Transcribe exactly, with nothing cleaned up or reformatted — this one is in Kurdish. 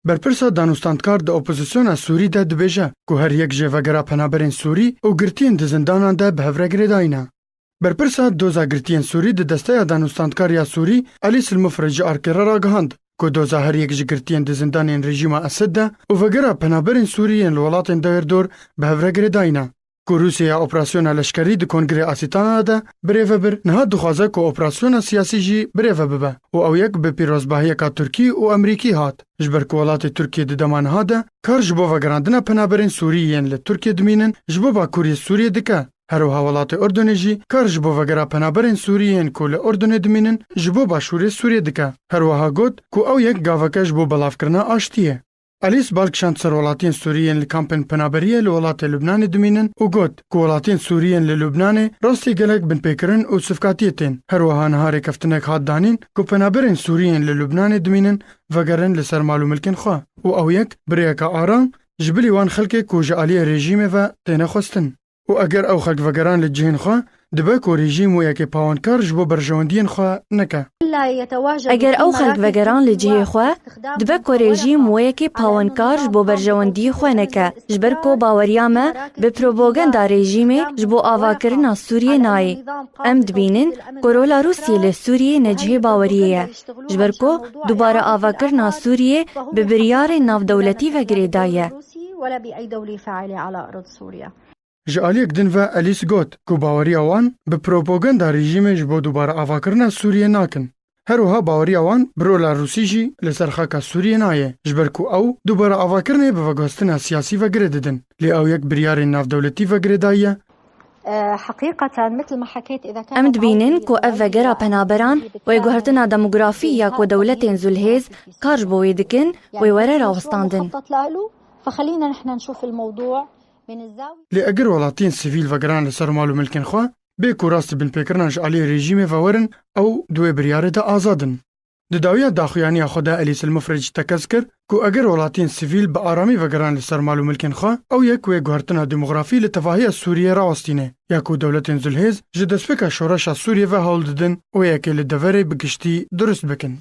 Berpirsa danûstandkar di opozisyona Sûrî de dibêje ku her yek jê vegera penaberên Sûrî û girtiyên di zindanan de bi hev re girêdayî ne. Berpirsa doza girtiyên Sûrî di desteya danûstandkar ya Sûrî Elîs El Mufric ji Arke re ragihand ku doza her yek ji girtiyên di zindanên rejîma Esed de û vegera penaberên Sûrî yên li welatên dewêrdor bi hev re girêdayî ne. Ku Rûsya ya operasyona leşkerî di Kongrê Asîtana de birêve bir, niha dixwaze ku operasyona siyasî jî birêve bibe û ew yek bi pîrozbahiyeka Tirkî û Amerîkî hat. Ji ber ku welatê Tirkiyê di dema niha de kar ji bo vegerandina penaberên Sûrî yên li Tirkiyê dimînin ji bo Bakurê Sûriyê dike. Her wiha welatê Urdunê jî kar ji bo vegera penaberên Sûrî yên ku li Urdunê dimînin ji bo Başûrê Sûriyê dike. Her wiha got ku ew yek gaveke ji bo belavkirina aştiyê. Elîs bal kişand ser welatiyên Sûrî yên li kampên penaberiyê li welatê Lubnanê dimînin û got ku welatiyên Sûrî yên li Lubnanê rastî gelek binpêkirin û sivkatiyê tên. Her wiha niha rêkeftinek hat danîn ku penaberên Sûrî yên li Lubnanê dimînin vegerin li ser mal û milkên xwe û ew yek bi rêyeka aram ji bilî wan xelkê ku ji aliyê rejîmê ve têne xwestin. Û eger ew xelk vegeran li cihên xwe, dibe ku rejîm wê yekê pawankar ji bo berjewendiyên xwe neke. Eger ew xelk vegeran li cihê xwe, dibe ku rejîm wê yekê pawankar ji bo berjewendiyê xwe neke, ji ber ku baweriya me bi propaganda rejîmê ji bo avakirina Sûriyê nayê. Em dibînin ku rola Rûsiyê li Sûriyê ne cihê baweriyê ye, ji ber ku dubare avakirina Sûriyê bi biryarên navdewletî ve girêdayî ye. Ji aliyek din ve Elîs got ku baweriya wan bi propaganda rejîmê ji bo dubare avakirina Sûriyê nakin. Her wiha baweriya wan bi rola Rûsî jî li ser xaka Sûriyê nayê, ji ber ku ew dubare avakirinê bi veguhestina siyasî ve girê didin, lê ew yek biryarên navdewletî ve girêdayî ye. Em dibînin ku ev vegera penaberan wê guhertina demografî ya ku dewletên zulhêz kar ji bo wê dikin, wê were rawestandin. Lê eger welatiyên sivîl vegeran li ser mal û milkên xwe, bê ku rastî binpêkirina ji aliyê rejîmê ve werin, ew di wê biryarê de azad in. Di dawiya daxuyaniya xwe de Elîs El Mufric tekez kir ku eger welatiyên sivîl bi aramî vegeran li ser mal û milkên xwe, ew yek wê guhertina demografî li tevahiya Sûriyê rawestîne, ya ku dewletên zulhêz ji destpêka şoreşa Sûriyê ve hewl didin wê yekê li deverê bi giştî durust bikin.